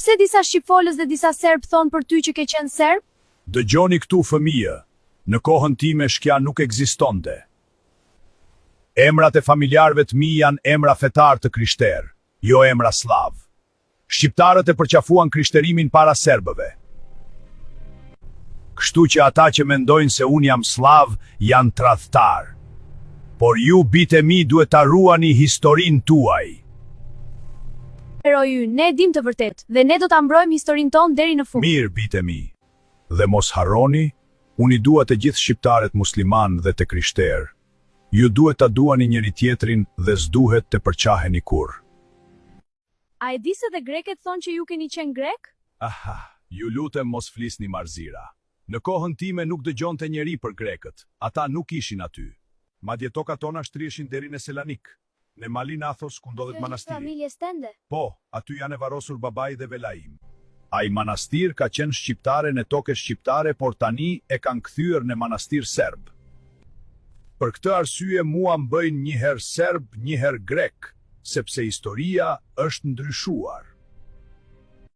Pse disa shqipfolës dhe disa serbë thonë për ty që ke qenë serb? Dëgjoni këtu fëmijë, në kohën time shkja nuk ekzistonte. Emrat e familjarëve të mi janë emra fetarë të krishterë, jo emra sllavë. Shqiptarët e përqafuan krishterimin para serbëve. Kështu që ata që mendojnë se unë jam sllav janë tradhtarë. Por ju bijtë e mi duhet ta ruani historinë tuaj. Heroi ynë, ne e dimë të vërtetë, dhe ne do ta mbrojmë historinë tonë deri në fund. Mirë, bijtë e mi. Dhe mos harroni, unë i dua të gjithë shqiptarët muslimanë dhe të krishterë. Ju duhet ta duani njëri-tjetrin dhe s'duhet të përçaheni kurrë. A e di se dhe greket thonë që ju keni qenë grek? Aha, ju lutem mos flisni marrëzira. Në kohën time nuk dëgjonte njeri për grekët, ata nuk ishin aty. Madje tokat tona shtriheshin deri në Selanik, në Malin Athos ku ndodhet Kjo është manastiri. familjes tende. Po, aty jane varrosur babai dhe vellai im. Ai manastir ka qenë shqiptare ne toke shqiptare por tani e kanë kthyer ne manastir serb. Për këtë arsye mua më bëjnë një herë serb një herë grek, sepse historia është ndryshuar.